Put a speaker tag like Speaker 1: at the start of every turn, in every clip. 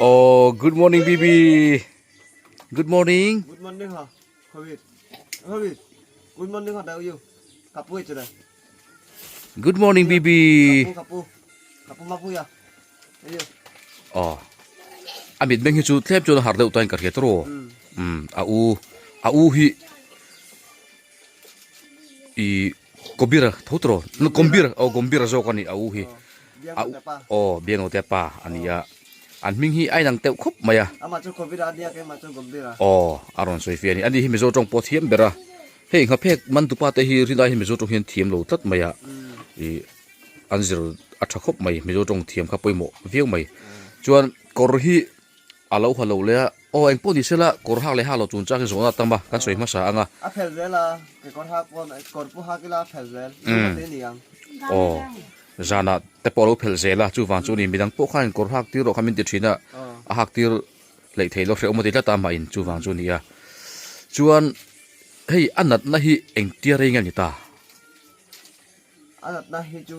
Speaker 1: Oh, good morning, Bibi. Good morning.
Speaker 2: Good morning ha. Covid. Covid. Good morning ha daw you. Kapu itu dah.
Speaker 1: Good morning, Bibi.
Speaker 2: Kapu kapu. Kapu mapu ya. Ayo.
Speaker 1: Oh. A mit meng hi chu thlep chuan a har deuh tain ka hria tawh. Um, a u a u hi i kobira tho tawh gombir oh gombira zawk a ni a u hi. A aw biangnote pa a ni a an hming hi a inang teuh khawp mai a.
Speaker 2: Amah chu Kobira a nia keimah chu Gombira.
Speaker 1: Aw a rawn sawi fiah a ni ani hi Mizo tawng pawh thiam ber a hei nghaphek man tupa te hi rinai hi Mizo tawng hian thiam lo tlat mai a ih an zir a tha khawp mai Mizo tawng thiam kha pawimawh viau mai chuan kawr hi a lo ha lo leh a aw engpawh ni sela kawr hak leh hak lo chung chang hi zawhna tam a kan sawi hmasa ang a.
Speaker 2: A phel zel a kekawr hak pawn kawr pawh hak ila a phel zel chu te ni ang.
Speaker 1: Aw zanah te pawh a lo phel zel a chuvang chu ni midang pawh khan kawr hak tir rawh kha min ti thin a a hak tir hleih theih loh hrehawm a ti tlat a mah in chuvang chu ni a chuan hei a natna hi engtia rei nge a ni ta.
Speaker 2: A natna hi chu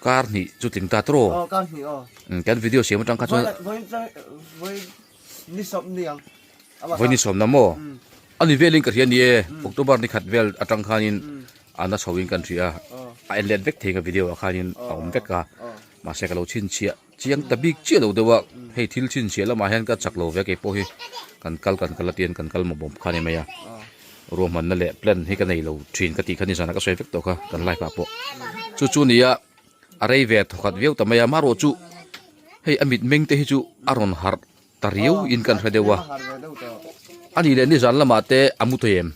Speaker 1: Kar hnih chu tling ta tawh.
Speaker 2: Aw kar hnih aw.
Speaker 1: Umm kan video siam atang kha chuan
Speaker 2: Vawi vawi ni sawm ni ang.
Speaker 1: Vawi ni sawm na maw? A ni velin ka hria ni e October ni khat vel atang khanin a na chhoin kan hria a en let vek thei ka video ah khanin a awm vek a mahse ka lo chhinchhiah chiang ta bik chiah lo deuh a hei thil chhinchhiah lamah hian ka chak lo ve kei pawh hi kan kal kan kal a tian kan kal mawp mawp kha a ni mai a ruahmanna leh plan hi ka nei lo thin ka tih kha nizanah ka sawi vek tawh kha kan live ah pawh chu chu nia a rei ve thawkhat viau ta mai a amaherawh chu hei a mitmeng te hi chu a rawn harh ta riau in kan hre deuh a a nih leh nizan lamah te a mu thei em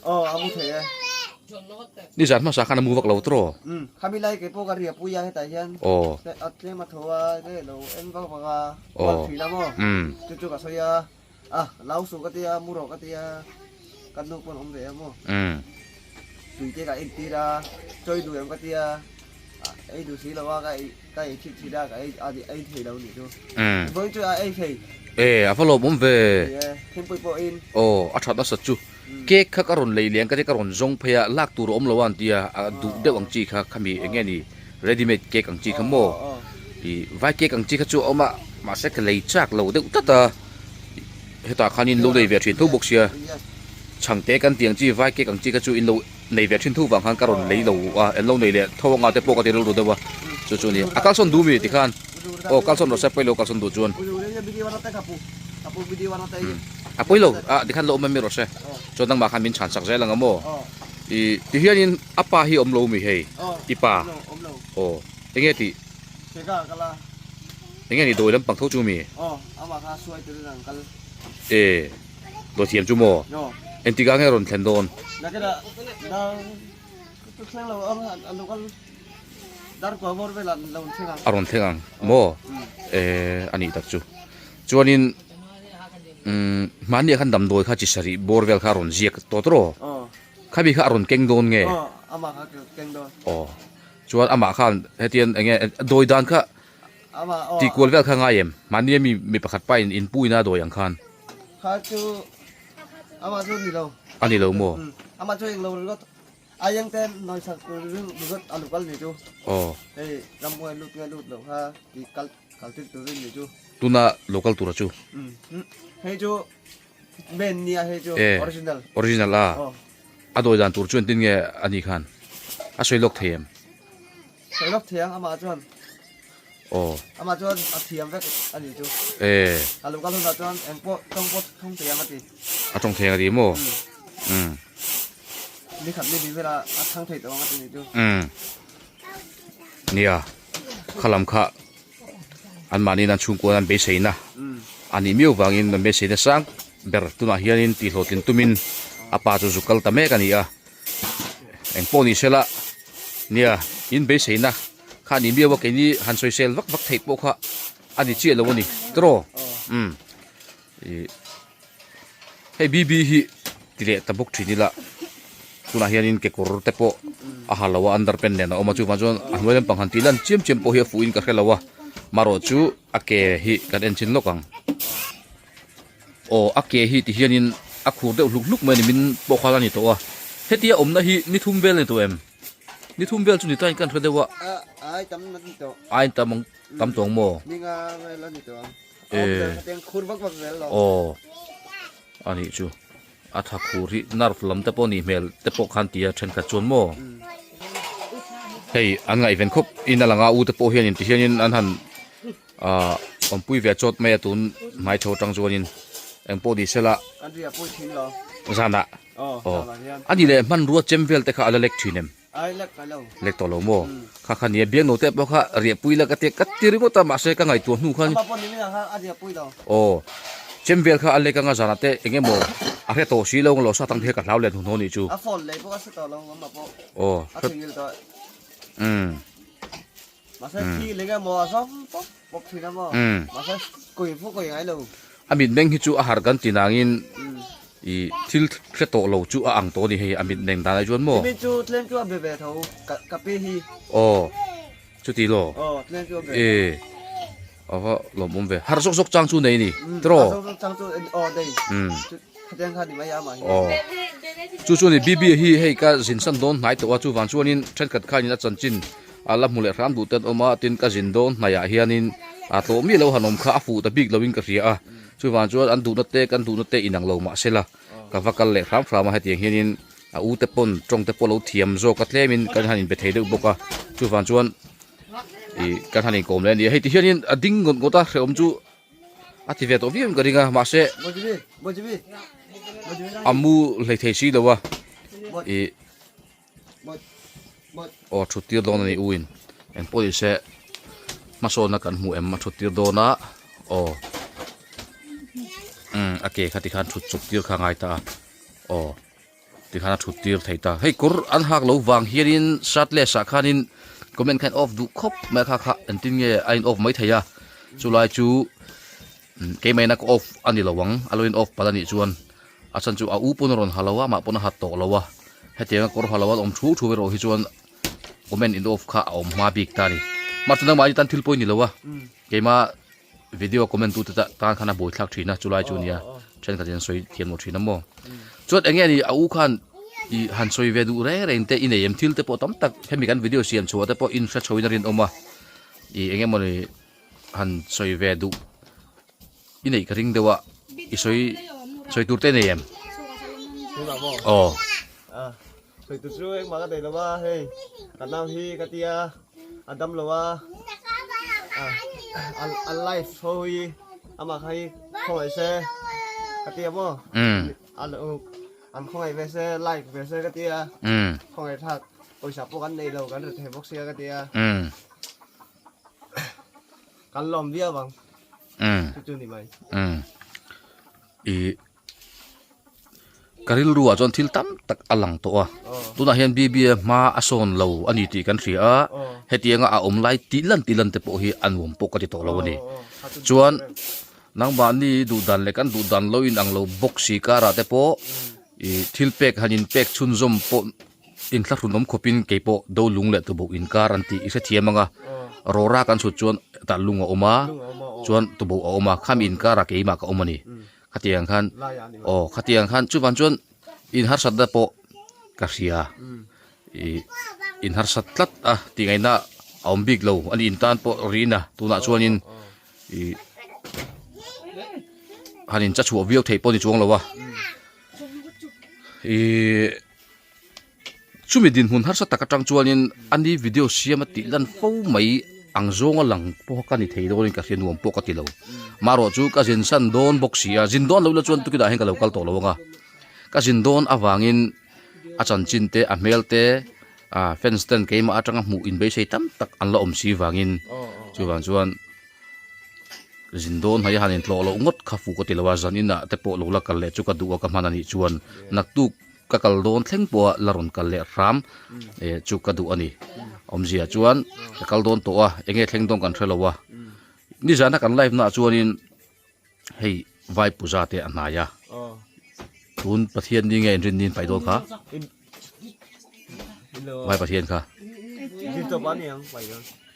Speaker 1: nizan hmasa khan a mu vak lo tawh
Speaker 2: khami lai ke pawh ka ria pui a hetah hian a tlem a tho a nge lo en vak vak a kual thin a maw chu chu ka sawi a a lau suh ka tia mu rawh ka tia ka nu pawn awm ve a maw tui te ka entir a chawi duh em ka tia ei duh si lo a ka ei Ka ei thit thit a, ka ei a ei thei lo nih chu. Vawiin chu a ei thei.
Speaker 1: E, a va lawmawm ve.
Speaker 2: Ni e, thingpui pawhin.
Speaker 1: Aw, a that nasa chu. Cake kha ka rawn lei leh ang ka tia ka rawn zawng phei a, lak tur a awm lo a an tia, a duh deuh ang chi kha khami eng nge ni ready made cake ang chi kha maw? Ih, vai cake ang chi kha chu a awm a, mahse ka lei chak lo deuh tlat a, hetah khanin lo nei ve thin tho bawk sia, chhangte kan tih ang chi vai cake ang chi kha chu in lo. Nei ve thin thu vang khan ka rawn lei lo a, en lo nei leh tho anga te pawh ka ti rilru deuh a, chu chu a ni. A kalsawn duh mi tikhan aw kalsawn rawh se pawi lo kalsawn duh chuan. A pawi lo a tikhan lo awm em mi rawh se, chuan nangmah khan min chhan sak zel ang a maw? I ti hianin a pa hi awm lo mi hei i pa aw enge tih enge ni dawi lampang tho chu mi? E. Dawthiam chu maw? Engtik ah nge rawn thlen dawn? A rawn thleng ang maw? Eh a nih tak chu. Chuanin umm hmanni ah khan damdawi kha chi sarih bawr vel kha a rawn ziak tawh tawh rawh. Khami kha a rawn keng dawn nge? Aw chuan amah khan hetiang eng nge dawi dan kha Tih kual vel kha ngai em? Mahni ami mi pakhat pa in in pu ina dawi ang khan.
Speaker 2: Kha chu amah chu ni lo.
Speaker 1: A ni lo maw?
Speaker 2: Amah chu eng lo ringawt. A eng te nawi sak tur ringawt a lo kal ni chu.
Speaker 1: Aw.
Speaker 2: Hei rambuai lut nge lut lo kha ti kal kal tir turin ni chu.
Speaker 1: Tuna lo kal tura chu.
Speaker 2: Hei chu main nia hei chu original.
Speaker 1: Original a. A dawi dan tur chu engtin nge a ni khan? A sawi lawk thei em?
Speaker 2: Sawi lawk thei ang amah chuan.
Speaker 1: Aw.
Speaker 2: Amah chuan a thiam vek a ni chu.
Speaker 1: E.
Speaker 2: A lo kal hunah chuan eng pawh tawng pawh thawng thei ang a ti.
Speaker 1: A tawng thei ang a ti maw?
Speaker 2: Umm. Ni khat ni hnih velah a chhang thei tawh ang a ti ni chu.
Speaker 1: Umm. Nia. Khalam kha anmahni nan chhungkuan an beiseina a nih miau vangin an beiseina sang ber tunah hianin tihhlawhtlin tumin a pa chu zuk kal ta mek a ni a. Eng pawh ni sela nia in beiseina kha ni miau a keini han sawisel vak vak theih pawh kha a ni chiah lo a ni tiraw umm ih hei BB hi ti leh ta bawk thin ila tunah hianin kekawr te pawh a ha lo a underpant nen a awm a chuvang chuan a hnuai lampang han tih lan chiam chiam pawh hi a fuhin ka hre lo a marawh chu a ke hi kan en chin lawk ang. Aw a ke hi ti hianin a khur deuh hluk hluk mai a ni min pawh khan a ni tawh a hetia awmna hi ni thum vel a ni tawh em ni thum vel chu ni tain kan hre deuh a
Speaker 2: ai tam na ni tawh
Speaker 1: ai tam ang tam tawh ang maw
Speaker 2: ni nga vel a ni tawh ang.
Speaker 1: Aw anih chu a tha khur hi nerve lam te pawh nih hmel te pawh khan tia thenkhat chuan maw hei an ngaihven khawp in a lang a u te pawh hianin tihianin an han ah awmpui ve chawt mai a tun hmai chho atang chuanin engpawh ni sela zanah aw ani leh hmanrua chem vel te kha a la lek thin em. Lek tawh lo maw? Kha kha nia biangno te pawh kha riahpui la ka ti ka ti ringawt a mahse ka ngaihtuah hnu khan aw chem vel kha a lek anga zanah te eng emaw a hre tawh si lo ang lo sa tang te ka hlau leh hnuhnawh nih chu aw umm umm a mitmeng hi chu a harh kan ti nangin Ih thil hre tawh lo chu a ang tawh a ni hei a mit neng dan ah chuan maw?
Speaker 2: Timi chu tlem chu a be ve tho ka ka pi hi.
Speaker 1: Aw chuti law?
Speaker 2: Aw tlem chu a be.
Speaker 1: E a va lawmawm ve har zawk zawk chang chu nei a ni tiraw?
Speaker 2: Har zawk zawk chang chu aw nei chu khatiang kha ni mai a amah hi.
Speaker 1: Aw chu chu ni BB hi hei ka zin san dawn hnai tawh a chuvang chuanin thenkhat khanin a chanchin a la hmu leh hram duh te an awm a tin ka zin dawn hnaiah hianin a tlawh miah lo han awm kha a fuh ta bik loin ka hria a. Chuvang chuan an duhna te kan duhna te inang lo mah sela ka va kal leh hram hram a hetiang hianin a u te pawn tawng te pawh lo thiam zawk a tlemin kan han inbe thei deuh bawk a chuvang chuan ih kan han inkawm leh a ni a hei ti hianin a ding ngawt ngawt a hrehawm chu a ti ve tawh viau in ka ring a mahse a mu hlei thei si lo a ih Aw thut tir dawn a ni u in eng pawh ni se hmasawnna kan hmu em a thut tir dawn a aw umm a ke kha tikhan thut chuk tir kha a ngai ta a aw tikhan a thut tir thei ta hei kawr an hak lo vang hianin shirtless ah khanin comment kha in off duh khawp mai a kha kha engtin nge a in off mai thei a chulai chu. Keimah ina ka off a ni lo ang, a lo in off palh a nih chuan a chhan chu a u pawn a rawn ha lo a, amah pawn a ha tawh lo a, hetianga kawr ha lo a awm thu thu erawh hi chuan comment in off kha a awm hma bik ta a ni. Mahse nangmah hi tan thil pawh i ni lo a, keimah video comment tute tan khan a buaithlak thin a, chulai chu nia thenkhat in an sawi thiam lo thin a maw. Chuan eng nge ni a u khan i han sawi ve duh reng reng te i nei em thil te pawh tam tak hemi kan video siam chhuah te pawh in hre chho in a rinawm a, i eng emaw ni. han sawi ve duh i neih ka ring deuh a i sawi sawi tur te nei em aw
Speaker 2: sawi tur chu engmah ka nei lo a hei ka nau hi ka tia a dam lo a a life ho hi amah kha hi khawngaih se ka tia maw an khawngaih ve se like ve se ka tia khawngaih thlak pawisa pawh kan nei lo kan ri thei bawk sia ka tia. Kan lawm viau ang.
Speaker 1: Umm.
Speaker 2: Chu chu ni mai.
Speaker 1: Umm. I ka rilru ah chuan thil tam tak a lang tawh a. Tunah hian BBA hma a sawn lo a ni tih kan hria a. Hetianga a awm lai tih lan tih lan te pawh hi a nuam pawh ka ti tawh lo a ni. Chuan nangmahni duh dan leh kan duh dan lo inang lo bawk si karah te pawh i thil pek han inpek chhunzawm pawh Inthlahrun awm khawpin kei pawh do lung leh tuboh inkar an tih i hrethiam ang a, rawra kan chhut chuan tah lung a awm a, chuan tuboh a awm a, khami inkarah keimah ka awm a ni. Khatiang khan, aw khatiang khan chuvang chuan inharsatna pawh ka hria, ih inharsat tlat a tih ngaihna a awm bik lo a ni intan pawh rihna tunah chuanin ih han incha chhuah viau theih pawh a ni chuang lo a, ih. Chumi dinhmun harsa tak atang chuanin ani video siam a tih lan fo mai ang zawnga lang pawh ka ni thei dawnin ka hria nuam pawh ka ti lo. Marawh chu ka zin san dawn bawk si a, zin dawn lo ila chuan tukinah hian ka lo kal tawh lo ang a. Ka zin dawn avangin a chanchin te a hmel te ah fans ten keimah atanga hmuh inbeisei tam tak an la awm si vangin chuvang chuan Zin dawn hmai a han intlawh loh ngawt kha fuh ka ti lo a, zan inah te pawh lo la kal leh chu ka duh a ka hman a nih chuan naktuk ka kal dawn thleng pawh a la rawn kal leh hram eh chu ka duh a ni. Awmzia chuan ka kal dawn tawh a, eng nge thleng dawn kan hre lo a, nizana kan live naah chuanin hei vai puja te a hnai a, tun Pathian ni nge inrinni in paih dawn kha? Vai Pathian kha.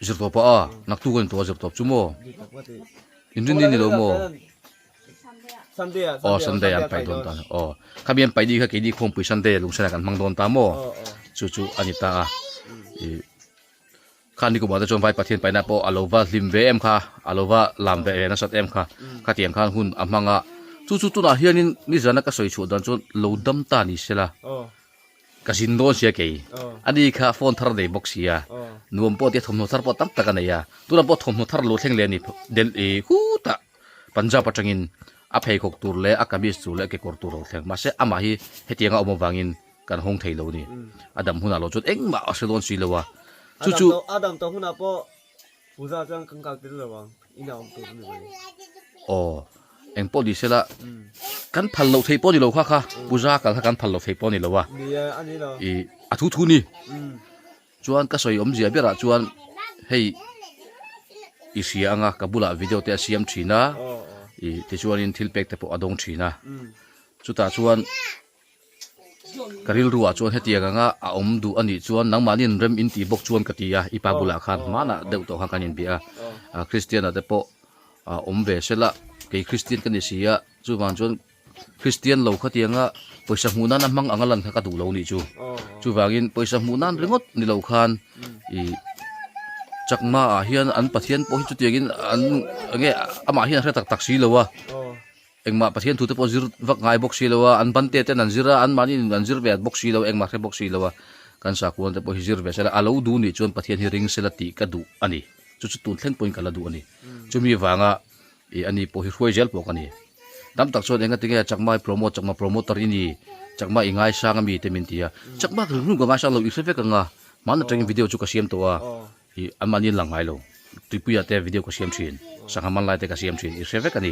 Speaker 1: Zirtawp a a, naktuk a ni tawh a zirtawp chu maw? Inrinni ni lo maw? Aw Sunday an paih dawn ta aw khami an paih ni kha keini khawmpui Sunday lungsen ah kan hmang dawn ta maw? Chu chu a ni ta a ih. Kha ni kumah te chuan Vai Pathian paihna pawh a lo va hlim ve em kha, a lo va lam ve ve nasat em kha. Khatiang khan hun a hmang a, chu chu tunah hianin nizana ka sawi chhuah dan chuan lo dam ta ni sela. Ka zin dawn sia kei. Ani kha phone thar a nei bawk sia. Nuam pawh tia thawmhnaw thar pawh tam tak a nei a. Tunah pawh thawmhnaw thar lo thleng leh a ni Delhi khutah Punjab atangin a pheikhawk tur leh a kamis tur leh a kekawr tur lo thleng. Mahse amah hi hetianga a awm avangin kan hawng thei lo a ni. A dam hunah lo chuan engmah a hre dawn si lo a. Chu chu.
Speaker 2: A dam tawh hunah pawh Puja chuan kan kal tir lo ang, inah awm tur a ni mai.
Speaker 1: Aw, eng pawh ni sela, kan phal loh theih pawh ni lo kha kha, Puja kal kha kan phal loh theih pawh ni lo a.
Speaker 2: Ni e, a ni lo.
Speaker 1: I, a thu thu ni. Chuan ka sawi awmzia berah chuan hei i hria anga ka bulah video te a siam thin a, i tichuanin thil pek te pawh a dawng thin a. Chutah chuan. Ka rilruah chuan hetiang anga a awm duh a nih chuan nangmahniin rem in tih bawk chuan ka ti a, i pa bulah khan hmanah deuh tawh khan kan inbia a, Kristian-a te pawh a awm ve sela, kei Kristian ka ni si a, chuvang chuan Kristian lo khatianga pawisa hmuh nana hmang anga lan kha ka duh lo nih chu, chuvangin pawisa hmuh nan ringawt ni lo khan ih Chakma ah hian an Pathian pawh hi chutiangin an enge amah hian a hre tak tak si lo a. Engmah Pathian thute pawh zir vak ngai bawk si lo a, an bante ten an zir a, anmahni in an zir ve bawk si lo, engmah hre bawk si lo a, kan sakuan te pawh hi zir ve sela, a lo duh nih chuan Pathian hi ring sela tih ka duh a ni. Chu chu tun thleng pawhin ka la duh a ni. Chumi vanga ih ani pawh hi hruai zel pawh ka ni. Tam tak chuan enga tinge Chakma hi promote, Chakma promoter i ni, Chakma i ngaisang a mi te min ti a, Chakma ka ringrung ka ngaisang lo, i hre vek ang a, hmanna tangin video chu ka siam tawh a. Ih anmahni an lang ngai lo. Tuipuia te video ka siam thin, sangha man lai te ka siam thin, i hre vek a ni.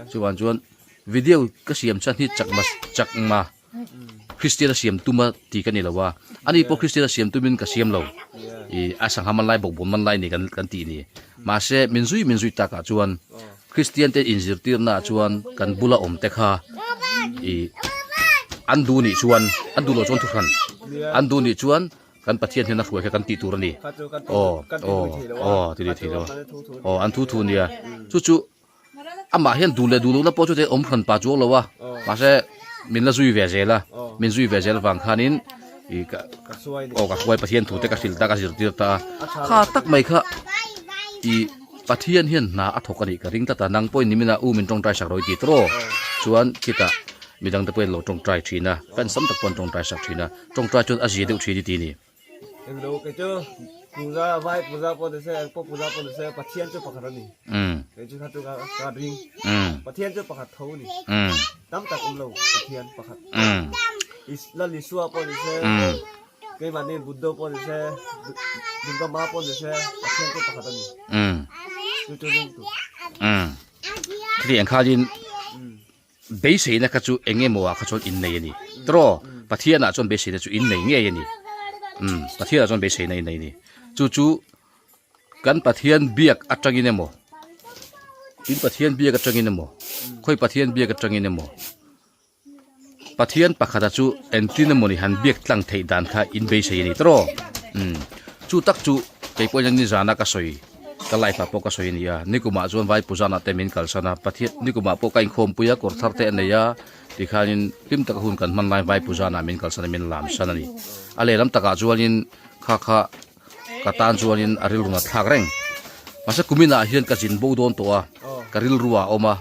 Speaker 1: Chuvang chuan video ka siam chuan hi chakma chakma Kristian a siam tuma tih ka ni lo a, ani pawh Kristian a siam tumin ka siam lo. Ih a sangha man lai bawkbawn man lai ni kan kan tih ni. Mahse min zui min zui takah chuan Kristian te inzirtirnaah chuan kan bula awm te kha ih an duh nih chuan an duh loh chuan thuhran an duh nih chuan Kan Pathian hian a hruai kha kan tih tur a ni. Aw, aw, aw, ti leh thei lo. Aw, an thu thu nia. Chu chu amah hian duh leh duh lohna pawh chu te awm hran pah chuang lo a. Mahse min la zui ve zel a. Min zui ve zel vang khanin i ka aw ka hruai Pathian thu te ka hrilh ta ka zirtir ta a. Kha tak mai kha i Pathian hian hna a thawk a nih ka ring tlat a. Nang pawhin nimina u min tawngtai sak rawih ti tawh. Chuan khitah midangte pawhin lo tawngtai thin a. Fans tam tak pawh an tawngtai sak thin a. Tawngtai chuan a zia deuh thin i ti ni.
Speaker 2: Englo kei chu puja vai puja pawh ni se eng pawh puja pawh ni se Pathian chu pakhat a ni. Kei chu kha chu ka ka ring. Pathian chu pakhat tho a ni. Tam tak awm lo Pathian pakhat. Lal Isua pawh ni se keimahni Buddha pawh ni se Durga Ma pawh ni se Pathian chu pakhat a ni. Chu chu ring tu.
Speaker 1: Khitiang khanin Beiseina kha chu eng emaw ah kha chuan innei a ni. Tiraw? Pathian ah chuan beiseina chu innei ngei a ni. Umm, Pathian ah chuan beiseina innei a ni. Chu chu kan Pathian biak atangin emaw, in Pathian biak atangin emaw, khawi Pathian biak atangin emaw, Pathian pakhata chu engtin emaw ni han biak tlang theih dan kha in beisei a ni. Tiraw? Umm, chu tak chu kei pawhin a nizana ka sawi. Ka life ah pawh ka sawi a ni a, nikumah chuan vai puzanah te min kalsan a, Pathian nikumah pawh ka inkhawmpui a, kawr thar te a nei a, tikhanin hlim taka hun kan hman laiin vai puzanah min kalsan a, min lamsan a ni. A lehlam takah chuanin kha kha ka tan chuanin a rilru nat thlak reng. Mahse kuminah hian ka zin bo dawn tawh a, ka rilru ah a awm a,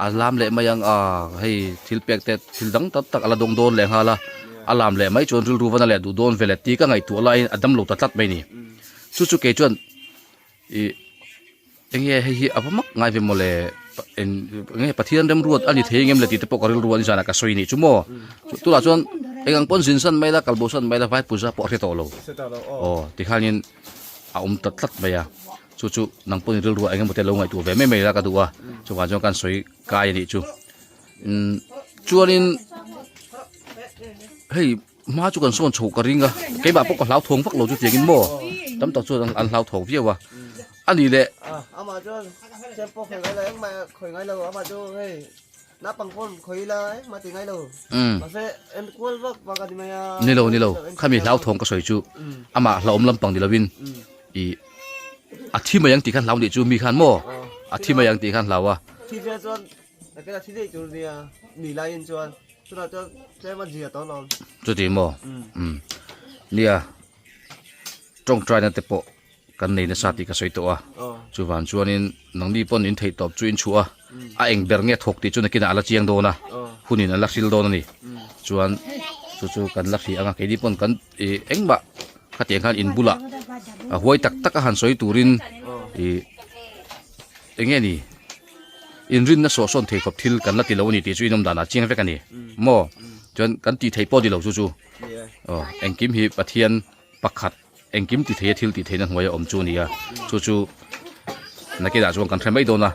Speaker 1: a lam leh mai ang a, hei thil pek te thil dang tam tak a la dawng dawn leh nghal a, a lam leh mai chuan rilru va na leh duh dawn ve leh tih ka ngaihtuah laiin a damlo ta tlat mai a ni. Chu chu kei chuan ih enge hei hi a va mak ngai ve mawle eng enge Pathian remruat a ni thei engem le tih te pawh ka rilru a nizanah ka sawi nih chu maw tunah chuan eng ang pawn zin san mai la kalbo san mai la vai puja pawh a hre tawh lo aw tikhanin a awm ta tlat mai a chu chu nang pawhin rilru ah engemaw te lo ngaihtuah ve mai mai la ka duh a chuvang chuan kan sawi kai a nih chu umm chuanin hei. Hma chu kan sawn chhoh ka ring a, keimah pawh ka hlauthawng vak lo chu tiangin maw tam tak chuan an hlauthawng viau a, a ni le.
Speaker 2: Amah chuan chem pawh khawi ngai lo engmah khawi ngai lo amah chu hei naupang pawn khawi ila engmah ti ngai lo mahse en kual vak vak a ni mai a.
Speaker 1: Ni lo ni lo khami hlauthawng ka sawi chu amah hlauhawm lampang ni lovin ih a thi mai ang tih khan hlau nih chu mi khan maw a thi mai ang tih khan hlau a.
Speaker 2: Thi ve chuan nakina thi daih tur nia ni laiin chuan. Chutah chuan tlem a zia tawh alawm.
Speaker 1: Chuti maw? Umm. Nia, tawngtaina te pawh Kan nei nasa tih ka sawi tawh a, chuvang chuanin nangni pawn in theih tawp chu in chhuah a, a eng ber nge thawk tih chu nakinah a la chiang dawn a, hunin a la hril dawn a ni. Chuan chu chu kan la hrih ang a, keini pawn kan ih engmah khatiang khan in bulah a huai tak tak a han sawi turin ih eng nge ni inrinna sawh sawn thei khawp thil kan la ti lo a ni tih chu inawm danah chiang vek a ni maw? Chuan kan tih theih pawh a ni lo chu chu aw engkim hi Pathian pakhat. Engkim ti theia thil tih theihna hnuaia awm chu a ni a, chu chu nakinah chuan kan hre mai dawn a.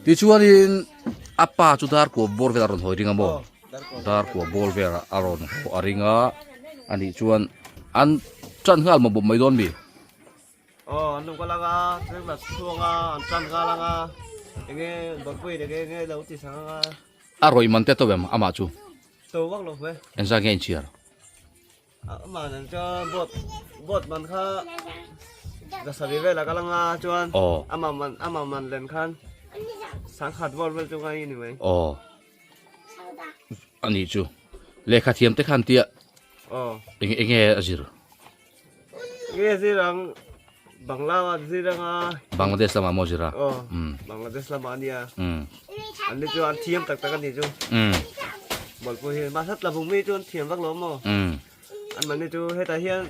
Speaker 1: Tichuanin a pa chu dar kua bawr velah a rawn hawi ring a maw? Dar kua bawr velah a rawn haw a ring a, a nih chuan an tan nghal mawp mawp mai dawn mi?
Speaker 2: Aw an lo kal ang a, train bus chhuang a, an tan nghal ang a, enge bawlhpui enge enge lo ti sang ang a.
Speaker 1: A rawih man te tawh em amah chu?
Speaker 2: To vak lo ve.
Speaker 1: Engzah nge a inchhiar?
Speaker 2: Amah nen chuan boat boat man kha zasarih vel a kal anga chuan amah man amah man len khan sangkhat bawr vel chu ngai ni mai.
Speaker 1: Aw ani chu lehkha thiam te khan tia
Speaker 2: aw
Speaker 1: eng enge a zir
Speaker 2: nge zir ang Bangla a zir anga
Speaker 1: Bangladesh lamah maw zir a
Speaker 2: aw Bangladesh lamah ania an ni chu an thiam tak tak ani chu Bawlhpui hi mahse tlabung mi chu an thiam vak lo maw an mahni chu hetah hian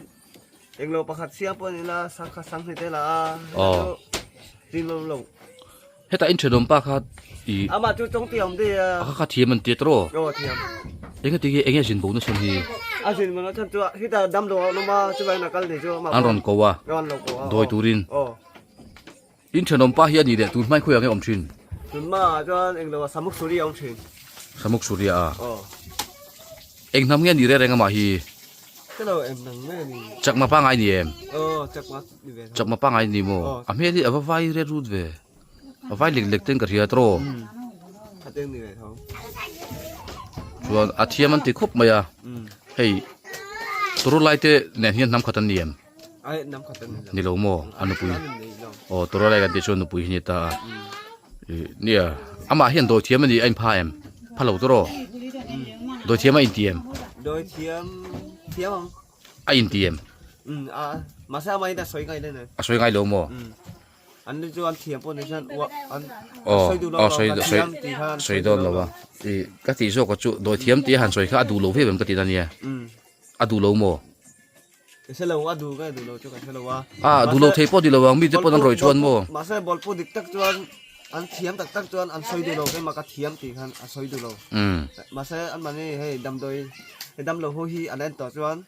Speaker 2: englo pakhat siam pawh ni la sangkhat sanghnih te la a hetah chu rin lo lo
Speaker 1: Hetah in thenawm pa kha i
Speaker 2: Amah chu tawng tih a awm daih a.
Speaker 1: A kha kha thiam an ti tawh
Speaker 2: aw. Aw thiam.
Speaker 1: Enge ti hi enge zin bo na chhan hi?
Speaker 2: A zin bo na chhan chu hetah damlo a awm a chuvangin a kal ni chu amah
Speaker 1: An rawn ko a.
Speaker 2: An rawn ko a.
Speaker 1: Dawi turin.
Speaker 2: Aw.
Speaker 1: In thenawm pa hi a ni leh tun hmai khawiah nge awm thin?
Speaker 2: Tun hmaah chuan englo ah Samuk Suri a awm thin.
Speaker 1: Samuk Suri a?
Speaker 2: Aw.
Speaker 1: Eng hnam nge ni reng reng amah hi?
Speaker 2: Ka lo eng hnam nge ni?
Speaker 1: Chakma pangai ni em?
Speaker 2: Aw chakma ni ve.
Speaker 1: Chakma pangai ni maw?
Speaker 2: Aw.
Speaker 1: A hmel hi a va vai ret rut ve. A vai lek lek ten ka hria tawh.
Speaker 2: Umm. A teng ni ve tho.
Speaker 1: Chuan a thiam an ti khawp mai a. Hei turu lai te nen hian hnam khat an ni em?
Speaker 2: Ai hnam khat an ni lo.
Speaker 1: Ni lo maw? A nupui. Aw turu lai kan tih chuan nupui hi ni ta a. Nia amah hian dawi thiam a ni a inpha em? Pha lo tawh rawh. Dawi thiam a inti em?
Speaker 2: Dawi thiam thiam ang.
Speaker 1: A inti em?
Speaker 2: Um a mahse amah hian a sawi ngai lo.
Speaker 1: A sawi ngai lo maw?
Speaker 2: An ni chu an thiam pawh ni hian uah an
Speaker 1: Aw
Speaker 2: sawi duh lo
Speaker 1: aw
Speaker 2: lo
Speaker 1: sawi
Speaker 2: ka
Speaker 1: sawi
Speaker 2: thiam tih khan
Speaker 1: sawi dawn lo a. I ka tih zawk a chu dawi thiam tih a han sawi kha a duh lo viau em ka ti ta nia. A duh lo maw?
Speaker 2: Ka hre lo a duh nge duh lo chu ka hre lo a.
Speaker 1: A duh lo thei pawh ni lo ang mite pawh an rawih chuan maw?
Speaker 2: Mahse bawlpu dik tak chuan an thiam tak tak chuan an sawi duh lo keimah ka thiam tih khan a sawi duh lo. Mahse anmahni hei damdawi hei damlo ho hi an en tawh chuan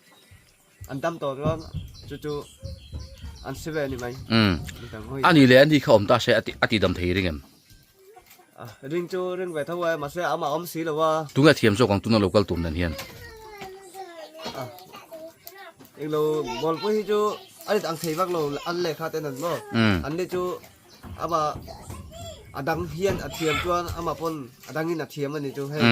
Speaker 2: an dam tawh chuan chu chu an si ve a ni mai.
Speaker 1: Ani leh ani kha awm ta se a ti dam thei ring em?
Speaker 2: Ring chu ring ve tho e, mahse amah awm si lo a.
Speaker 1: Tunge thiam zawk ang tuna lo kal tur nen hian?
Speaker 2: Englo bawlpui hi chu a rit ang thei vak lo an lehkha ten an maw? An ni chu amah a dang hian a thiam chuan amah pawn a dangin a thiam a ni chu hei.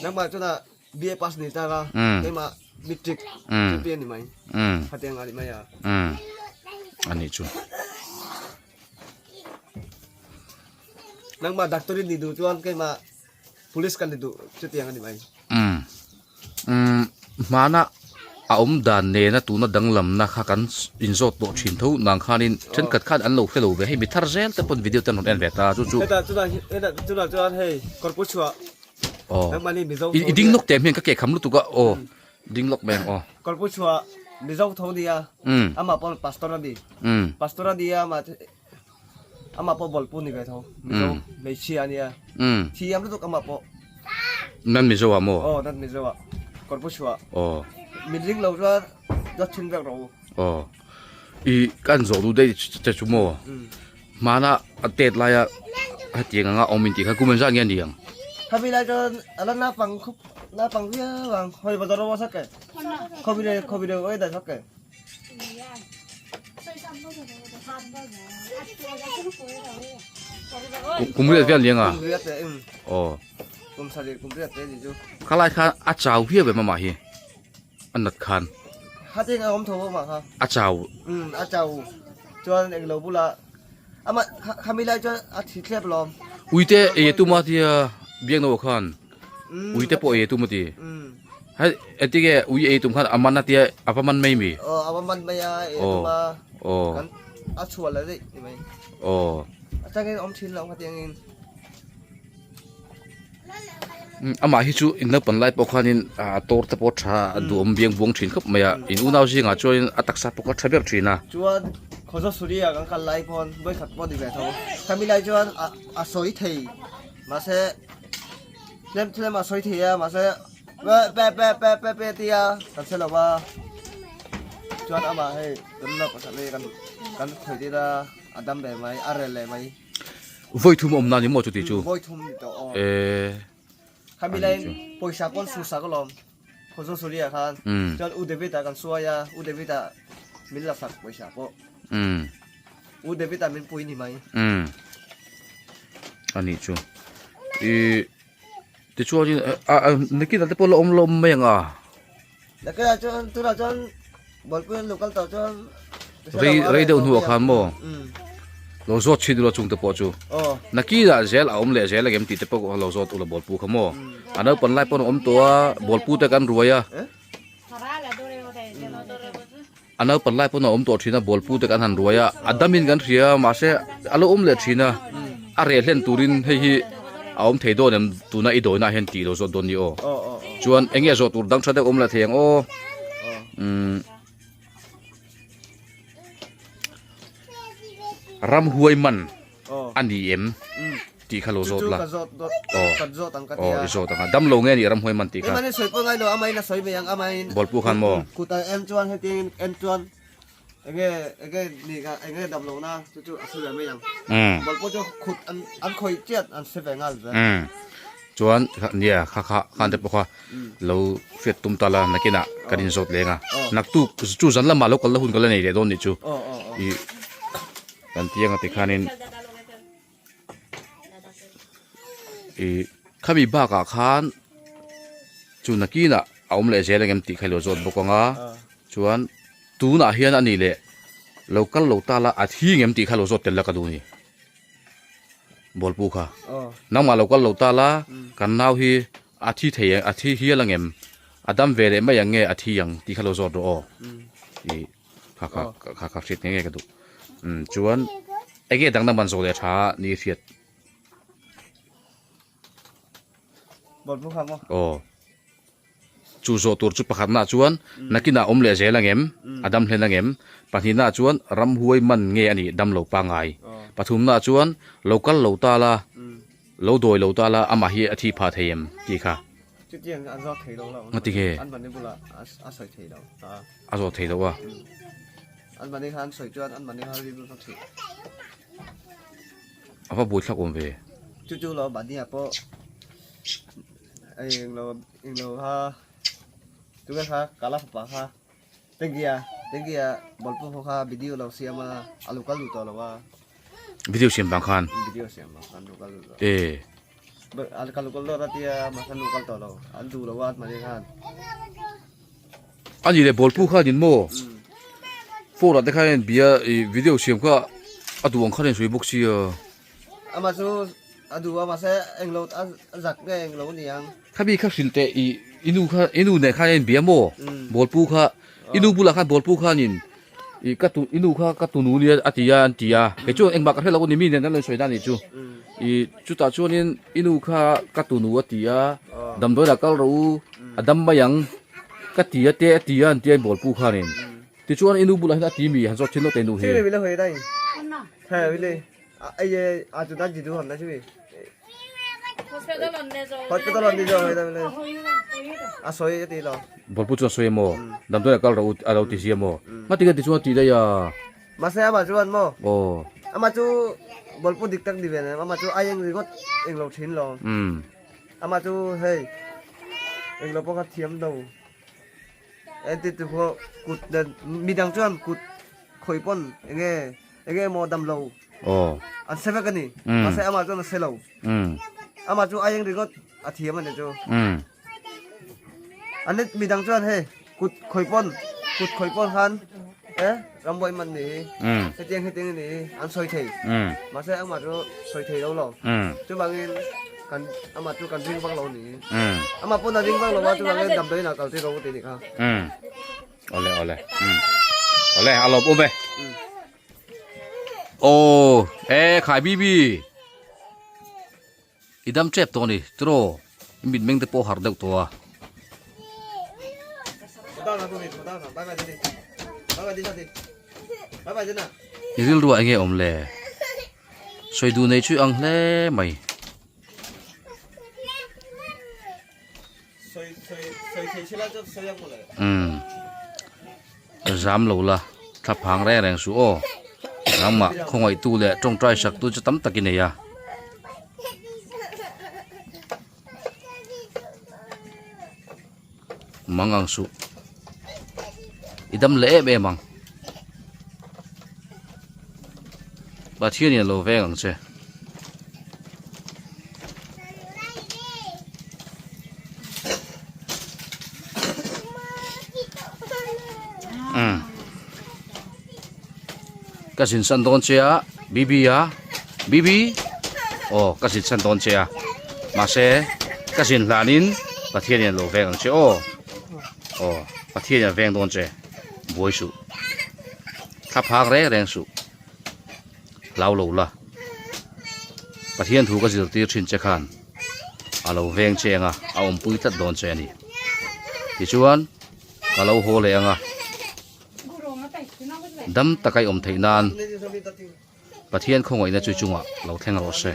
Speaker 2: Nangmah chuna BA pass ni tak a, keimah matric chu a ni mai. Khatiang a ni mai a.
Speaker 1: A nih chu.
Speaker 2: Nangmah doctor in ni duh chuan keimah police kan ni duh chutiang a ni mai.
Speaker 1: Umm. Umm hmana a awm dan nena tuna danglamna kha kan inzawt tawh thin tho nang khanin thenkhat khan an lo hre lo ve hei mi thar zel te pawn video te an rawn en ve ta chu chu.
Speaker 2: Hetah chutah hetah chutah chuan hei kawrpu chhuah
Speaker 1: Aw.
Speaker 2: nangmahni Mizo
Speaker 1: I ding lawk teh hmiang ka keh kham lutuk a aw ding lawk mai ang aw.
Speaker 2: Kawrpu chhuah Mizo tho nia amah pawh pastor a ni. Pastor a nia amah Amah pawh bawlhpu ni ve tho. Mizo hmeichhia a nia. Thiam lutuk amah pawh.
Speaker 1: Nan Mizo ah maw?
Speaker 2: Aw, nan Mizo ah. Kawrpu chhuah.
Speaker 1: Aw.
Speaker 2: Min ring lo chuan dawt thin vek rawh u.
Speaker 1: Aw. I kan zawh duh daih che chu maw? Hmana a tet laia hetiang anga awm intih kha kum engzat nge a ni ang?
Speaker 2: Khami lai chuan a la naupang khup naupang viau ang. Hawi bazar aw sak ke. Khawbire khawbire awi dah sak ke.
Speaker 1: Kum riat vel ni anga? Aw. Khalai kha a chau viau em amah hi? A nat khan. A chau.
Speaker 2: A chau. Chuan englo bula ama khami lai chuan a thi thlep lawm.
Speaker 1: Uite ei tuma tia biaknaw khan. Ui te pawh ei tum a ti. Hei engtin nge ui ei tum khan a man a tia a va man mai mi?
Speaker 2: Aw a va man mai a ei tum a.
Speaker 1: Aw.
Speaker 2: Kan a chhuah leh daih ni mai.
Speaker 1: Aw.
Speaker 2: A changin awm thin lo khatiangin.
Speaker 1: Amah hi chu in naupang lai pawh khanin a tawr te pawh tha a duhawm biang buang thin khawp mai a, in unau zingah chuanin a taksa pawh kha tha ber thin a.
Speaker 2: Chuan Khawzawsuri-ah kan kal lai pawn vawikhat pawh ni ve tho. Khami lai chuan a sawi thei mahse tlem tlem a sawi thei a mahse pe pe pe pe pe pe tia kan hre lo va chuan amah hei kan la pasal hei kan kan khawi tir a a dam ve mai a rel leh mai.
Speaker 1: Vawi thum awm na ni maw chuti chu?
Speaker 2: Vawi thum ni tawh aw.
Speaker 1: Eh.
Speaker 2: Khami laiin pawisa pawn su sak alawm Khawzaw Suri-ah khan. Chuan U David-ah kan suai a, U David-ah min la sak pawisa pawh. U David-ah min pui ni mai.
Speaker 1: A nih chu. I tichuanin nakinah te pawh la awm lawm mai ang a.
Speaker 2: Nakinah chuan tunah chuan Bawlpui an lo kal tawh chuan
Speaker 1: Rei rei deuh hnuah khan maw lo zawt chhin ula chungte pawh chu nakinah zel a awm leh zel angem tih te pawh lo zawt ula Bawlpu kha maw a naupan lai pawn a awm tawh a Bawlpu te kan ruai a a naupan lai pawn a awm tawh thin a Bawlpu te kan han ruai a a damin kan hria mahse a lo awm leh thin a a reh hlen turin hei hi a awm thei dawn em tuna i dawina ah hian tih lo zawt dawn ni aw chuan eng nge zawh tur dang tha deuh awm leh thei ang aw. Umm ramhuai man a ni em tih kha lo zawt la aw aw i zawt ang a dam lo nge ni ramhuai man tih kha bawlpu khan maw umm chuan nia kha kha khan te pawh kha lo hriat tum ta la nakinah kan inzawt leng a naktuk chu zan lamah lo kal la hun ka la nei leh dawn nih chu ih kan ti anga tikhanin ih khami bakah khan chu nakinah a awm leh zel angem tih kha i lo zawt bawk ang a chuan tunah hian a nih leh lo kal lo ta la a thi ngem tih kha lo zawt tel la ka duh a ni. Bawlpu kha nangmah lo kal lo ta la kan nau hi a thi thei a thi hial angem a dam ve leh mai ang nge a thi ang tih kha lo zawt rawh aw ih kha kha kha kha hriat nghe nghe ka duh umm chuan enge dang dang man zawh leh tha ni hriat
Speaker 2: Bawlpu kha maw
Speaker 1: aw. Chu zawh tur chu pakhatnaah chuan nakinah awm leh zel angem? A dam hlen angem? Pahnihnaah chuan ramhuai man nge a nih dam lo pangngai? Pathumnaah chuan lo kal lo ta la, lo dawi lo ta la amah hi a thi phah thei em? tih kha.
Speaker 2: Chutiang a zawt thei lo lo.
Speaker 1: Ngati nge?
Speaker 2: An mahni bulah a sawi thei lo.
Speaker 1: A zawt thei lo a.
Speaker 2: An mahni kha an sawi chuan an mahni kha rilru a thih.
Speaker 1: A va buaithlak awm ve.
Speaker 2: Chu chu lo mahniah pawh. Englo englo kha tunge kha kala fapa kha tenggia tenggia bawlpu ho kha video lo siam a a lo kal duh tawh lo a
Speaker 1: video siam bang khan
Speaker 2: video siam bang khan lo kal duh tawh
Speaker 1: e
Speaker 2: a kal kal dawt a tia mahse an lo kal tawh lo an duh lo a mahni khan
Speaker 1: ani le bawlpu khan in maw phone ah te khan bia video siam kha a duh ang khan a insawi bawk sia
Speaker 2: Amah chu a duh a mahse englo a zak nge englo a ni ang.
Speaker 1: Khabi kha hrilh teh i i nu kha i nu nen khan a inbia maw? Bawlpu kha i nu bulah khan bawlpu khanin i ka tu i nu kha ka tunu nia a ti a an ti a kei chuan engmah ka hre lo a ni mi nen an lo insawi dan a nih chu i chutah chuanin i nu kha ka tunu a ti a damdawi lah kal rawh u a dam mai ang ka ti a te a ti a an ti a bawlpu khanin tichuan i nu bulah hian a ti mi han zawt thin lawk teh i nu hi. Bawlpu chuan sawi emaw damdawi a kal rawh u a lo ti zia maw ngati nge ti chuan a ti daih a.
Speaker 2: Mahse amah chuan maw
Speaker 1: aw
Speaker 2: amah chu bawlpu dik tak ni ve nen amah chu aieng ringawt englo thin lo amah chu hei englo pawh kha thiam lo engti ti pawh kut nen midang chuan kut khawih pawn enge Enge emaw dam lo an se vek a ni. Mahse amah chuan a se lo. Amah chu aieng ringawt a thiam a ni chu. An midang chuan hei kut khawi pawn kut khawi pawn khan e rambuai man ni hi hetiang hetiang ni hi an sawi thei. Mahse amah chu sawi thei lo lo. Chuvangin kan amah chu kan ring vak lo ni hi. Amah pawn a ring vak lo a chuvangin damdawiin ah kal tir rawh u ti ni kha.
Speaker 1: Awle awle. Awle a lawm awm e. Aw e khai bibi i dam tep tawh a ni tiraw i mitmeng te pawh a harh deuh tawh a. I rilruah enge awm le? Sawi duh nei chu i ang hle mai. Umm zam lo la thla phang reng reng suh aw nangmah khawngaihtu leh tawngtai sak tu chu tam tak i nei a. Mang ang suh i dam leh em em ang Pathianin a lo veng ang che. Umm ka zin san dawn che a Bibi a Bibi aw ka zin san dawn che a mahse ka zin hlanin Pathianin a lo veng ang che aw aw Pathianin a veng dawn che buai suh thla phak reng reng suh. Hlau lo la, Pathian thu ka zirtir thin che khan a lo veng che anga a awmpui tlat dawn che a ni. Tichuan ka lo haw leh anga dam taka i awm theih nan Pathian khawngaihna chu chungah lo thleng rawh se.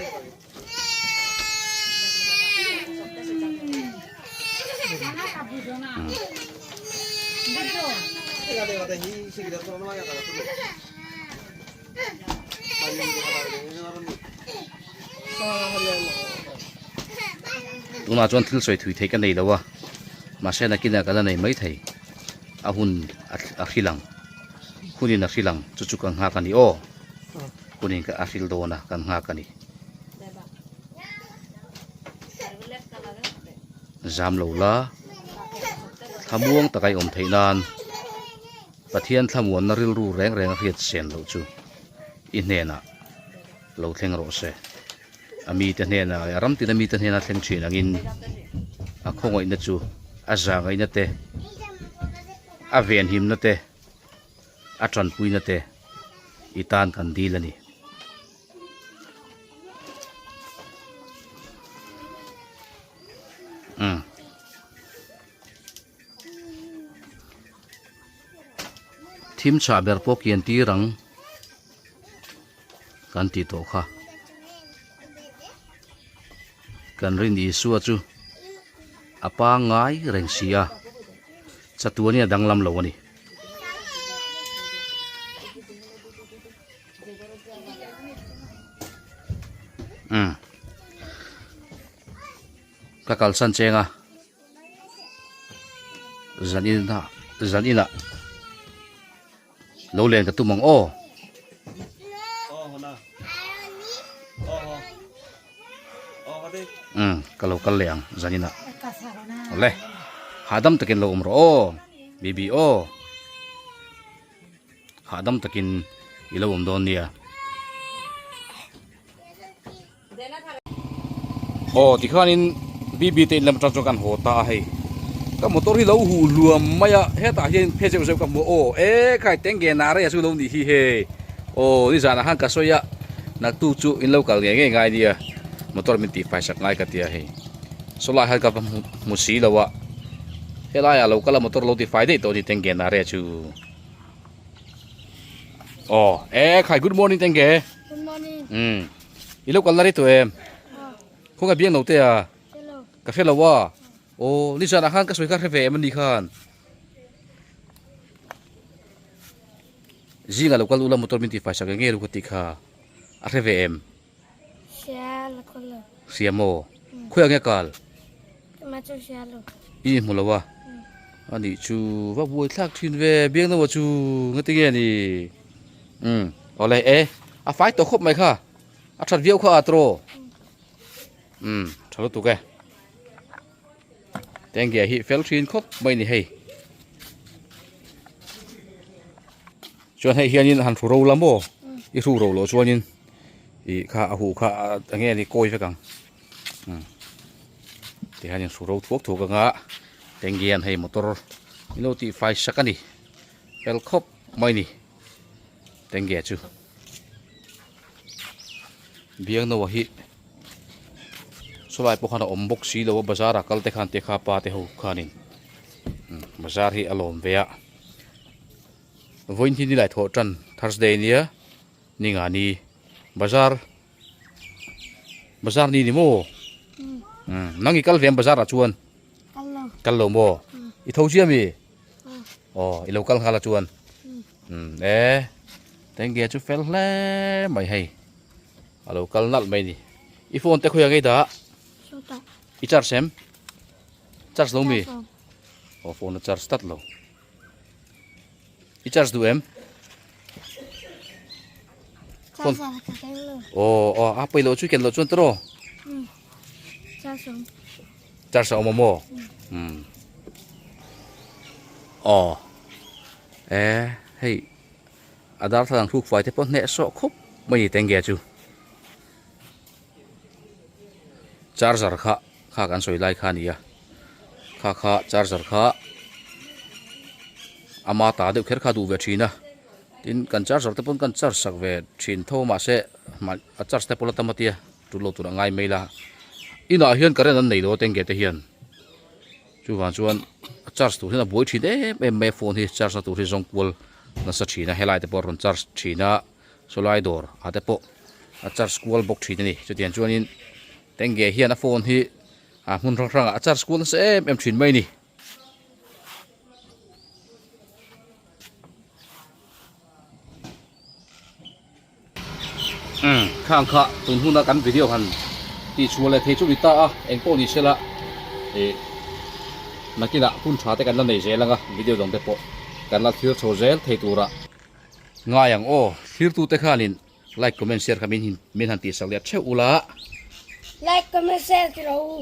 Speaker 1: Tunah chuan thil sawi thui theih ka nei lo a, mahse nakinah ka la nei mai thei. A hun a hril ang, hunin a hril ang chu chu ka nghak a ni aw. Hunin a hril dawn a, kan nghak a ni. Zam lo la, thlamuang taka i awm theih nan. Pathian thlamuanna rilru reng reng a hriat sen loh chu i hnenah lo thleng rawh se. A mite hnenah leh a ram tina mite hnena thleng thin angin a khawngaihna chu a zahngaihna te, a venhimna te, a tanpuina te i tan kan dil a ni. Umm. Thim chhah ber pawh kian tir ang kan tih tawh kha. Kan rin Isua chu a pangngai reng si a, chatuanin a danglam lo a ni. Umm ka kalsan cheng a. Zan inah zan inah lo len ka tum ang aw. Umm ka lo kal leh ang zan inah awle hahdam takin lo awm rawh aw baby aw hahdam takin i lo awm dawn nia. Aw tikhanin BB te in lam atang chuan kan haw ta a hei ka motor hi lo huh hluam mai a hetah hian phe zeuh zeuh ka hmu a aw e khai teng ge na rei a chu lo nih hi hei aw nizanah khan ka sawi a naktuk chu in lo kal ngei ngei ngai nia motor min tih fai sak ngai ka tia hei saw lai hian ka va hmu si lo a helai ah lo kal a motor lo ti fai daih tawh a ni teng ge na rei a chu aw e khai good morning teng ge
Speaker 3: Good morning.
Speaker 1: Umm. I lo kal la ri tawh em? Khawngaih biang lo te a? Ka hre lo a. Aw, nizanah khan ka sawi kha hre ve em a ni khan. Zingah lo kal ula motor min tihfai sak nge nge ru ka tih kha. A hre ve em?
Speaker 3: Hria la khaw lo.
Speaker 1: Hria maw? Khawiah nge kal?
Speaker 3: Keimah chu hria lo.
Speaker 1: I inhmu lo a? A nih chu va buai thlak thin ve biang no chu ngati nge ni? Umm awle e a fai tawh khawp mai kha a that viau kha a tro umm tha lutuk e tengge hi fel thin khawp mai ni hei chuan hei hianin han hru ro la maw i hru ro loh chuanin ih kha a huh kha eng nge ni kawi vek ang umm tihianin hru ro thuak thuak anga tengge hian hei motor min lo tihfai sak a ni fel khawp mai ni. Tengge chu. Biangnoa hi sawlai pawh khan a awm bawk si lo a bazar ah kal te khan te kha pa te ho khanin bazar hi a lawm ve a vawiin hi nilai thawh tan thursday nia ni nga ni bazar bazar ni ni maw nang i kal ve ang bazar ah chuan kal lo maw i tho chiah mi aw i lo kal nghal a chuan e tenge chu fel hle mai hei a lo kal nalh mai ni i phone te khawiah ngei dah i charge em charge lo mi aw phone a charge tlat lo i charge duh em phone aw aw a pawi loh chu i ken loh chuan tawh charge a awm a maw aw e hei a darthlalang hruk fai te pawh hneh sawh khawp mai ni tenge chu charger kha kha kan sawi lai kha a ni a kha kha charger kha ama ta deuh kher kha a duh ve thin a tin kan charger te pawn kan charge sak ve thin tho mahse a charge te pawh la tam a tia tul lo tur a ngai mai la inah hian current an nei lo a tenge te hian. Chuvang chuan a charge tur hian a buai thin em em mai a phone hi charge na tur hi zawng kual nasa thin a helai te pawh a rawn charge thin a sawlai dawr ah te pawh a charge kual bawk thin a ni chutiang chuanin tenge hian a phone hi a hmun hrang hrangah a charge kual nasa em em thin mai a ni. Umm khang kha tun huna kan video han tih chhuah leh thei chu ni ta a eng pawh ni sela ih nakinah hun tha te kan la nei zel anga video dang te pawh kan la thlir chho zel thei tura ngai ang aw thlir tute khanin like comment share kha min min han tihsak leh theuh ula.
Speaker 3: Like comment share ti rawh u.